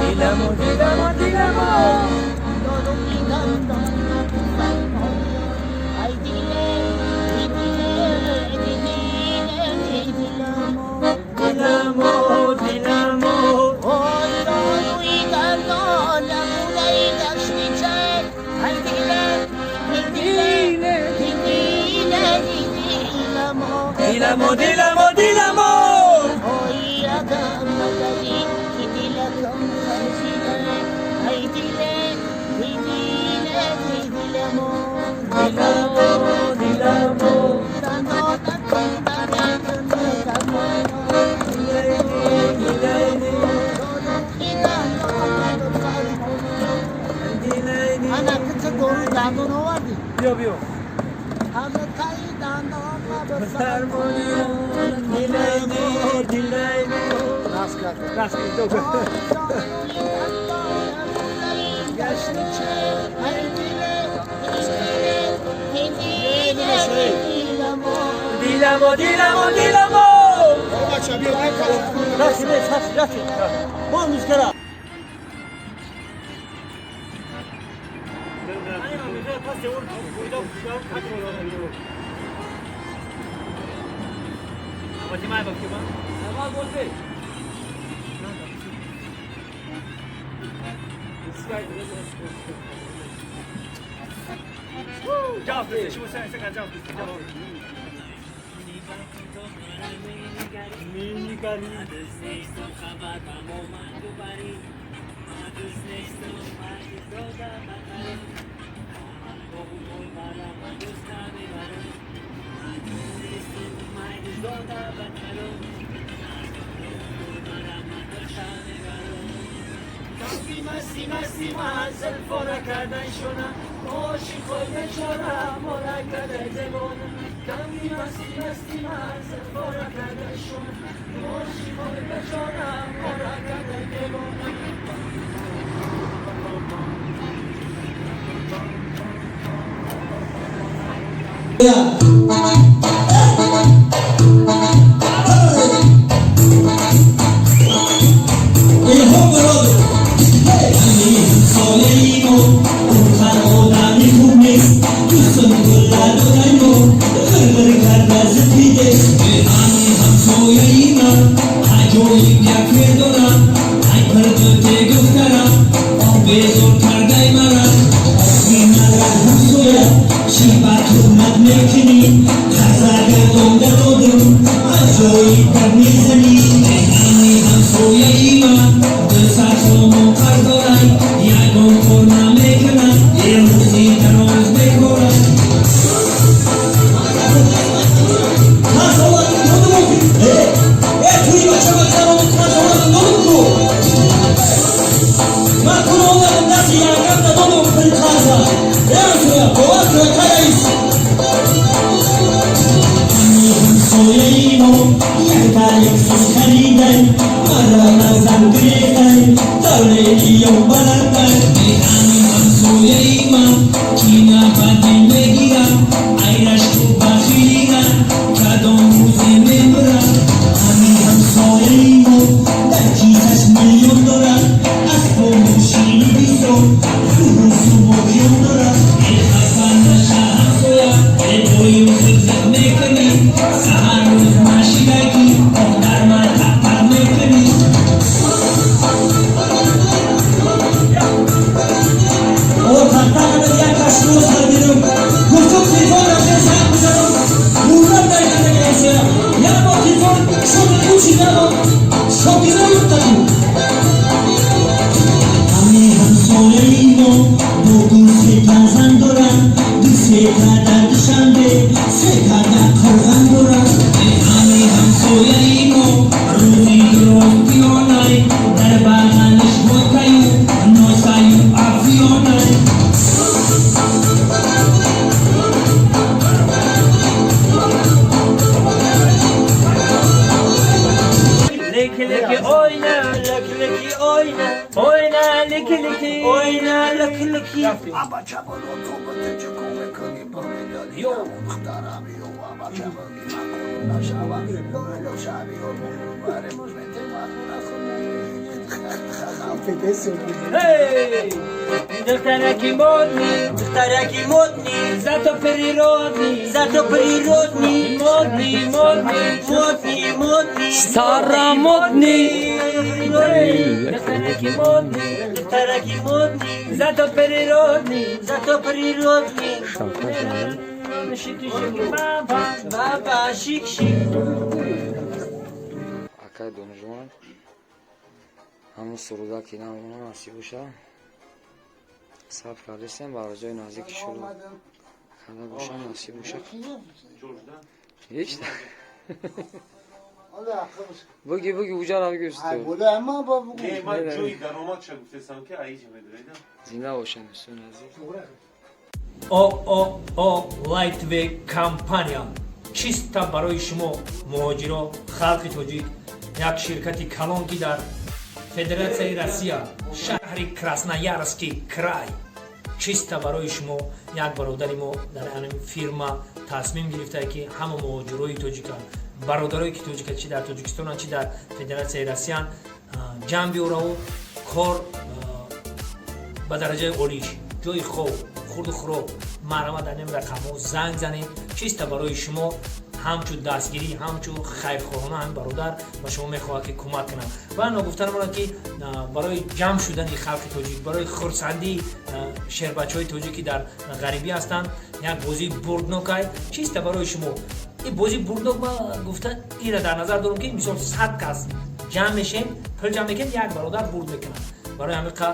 Dilamu, dilamu, dilamu. Dilamu, dilamu. Dilamu, dilamu, dilamu. Dilamu, dilamu. Ана кица дору дандон овардӣ? Биё, биё. Ҳазратаи дандон. Дилайни, дилайни. Раст карда. Раст кард. Диламо, диламо, диламо. Рафти, рафти, рафти. Бо музикара. Leki leki oyna, leki leki oyna, oyna leki leki, oyna leki leki. Духтараки модный, Духтараки модный, зато природный, зато природный, модный, модный, модный, модный, старомодный. Духтараки модный, духтараки модный, зато природный, зато природный. Шики, шики, баба. Баба, шик, шик. Акай Донжон ҳамун суруда ки намона насиб боша, сабр кардистем, ба рӯзои наздики шурӯъ карда боша, насиб боша. Ҳеч буги буги уҷара бигӯсту. Не, ман ҷои даромадша гуфтесам, ки аиҷа медоида. Зинда бошед, дӯстони азиз. ООО Lightway компания чиста барои шумо, муҳоҷиро, халқи тоҷик, як ширкати калон, ки дар Федератсияи Россия, шаҳри Красноярский край, чиста барои шумо як бародари мо дар ҳамин фирма тасмим гирифтае, ки ҳама муҳоҷирои тоҷика, бародарое ки тоҷика, чи дар Тоҷикистонанд, чи дар Федератсияи Россиян, ҷамъ биёраву кор ба дараҷаи олиш, ҷои хоб, хурду хӯрок. Марҳамат, дар ин рақамҳо занг занед. Чиста барои шумо ҳамчун дастгирӣ, ҳамчун хайрхоҳона ҳамин бародар ба шумо мехоҳад, ки кӯмак кунад. Ва ногуфта намонад, ки барои ҷамъ шудани халқи тоҷик, барои хурсандии шербачаҳои тоҷик, ки дар ғарибӣ ҳастанд, як бозии бурднокай чиста барои шумо. Ин бозии бурднок ма гуфта ира дар назар дорам, ки мисол 100 кас ҷамъ мешем, пул ҷамъ мекунем, як бародар бурд мекунад. Барои ҳамин қа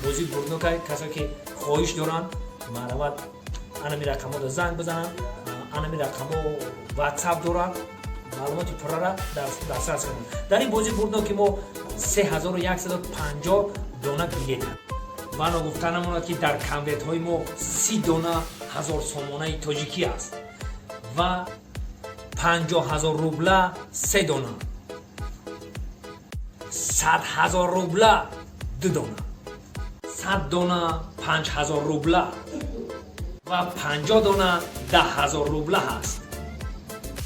бозии бурднокай. Касое ки хоҳиш доранд, марҳамат, анами рақамҳода занг бизананд. Анами рақамҳо ватсап доранд, маълумоти пуррара дастрас кунанд. Дар ин бозии бурдноки мо 3150 дона билет. Ва ногуфта намонад, ки дар конвертҳои мо 30 дона 1000 сомонаи тоҷикӣ аст ва 50 000 рубла се дона, 100 000 рубла ду дона, 100 дона 5000 рубла ва 50 дона 10 000 рубла ҳаст.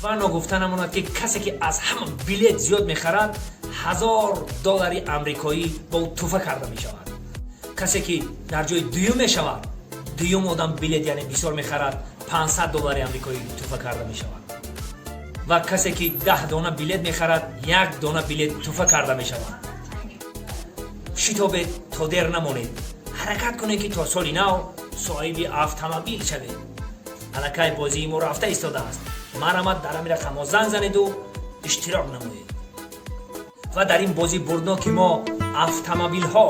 Ва ногуфта намонад, ки касе ки аз ҳама билет зиёд мехарад, 1000 доллари амрикоӣ ба ӯ туҳфа карда мешавад. Касе ки дар ҷои дуюм мешавад, дуюм одам билет, яъне бисёр мехарад, 500 доллари амрикоӣ туҳфа карда мешавад. Ва касе ки 10 дона билет мехарад, як дона билет туҳфа карда мешавад. Шитобед, то дер намонед. Ҳаракат кунед, ки то соли нав соҳиби автомобил шавед. Аллакай бозии мо рафта истодааст. Марҳамат, дар ҳамин рақамҳо занг занеду иштирок намоед. Ва дар ин бозии бурдноки мо автомобилҳо.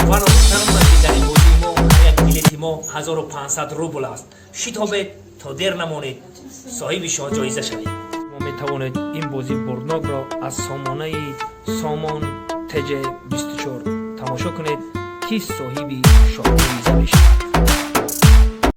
Ва ногуфта намонад, ки дар ин бозии мо ҳар як билети мо 1500 рубл аст. Шитобед, то дер намонед, соҳиби шоҳ ҷоиза шавед. Мо метавонем. Метавонед ин бозии бурднокро аз сомонаи Сомон ТЖ 24 тамошо кунед, ки соҳиби шоҳҷоиза мешавад.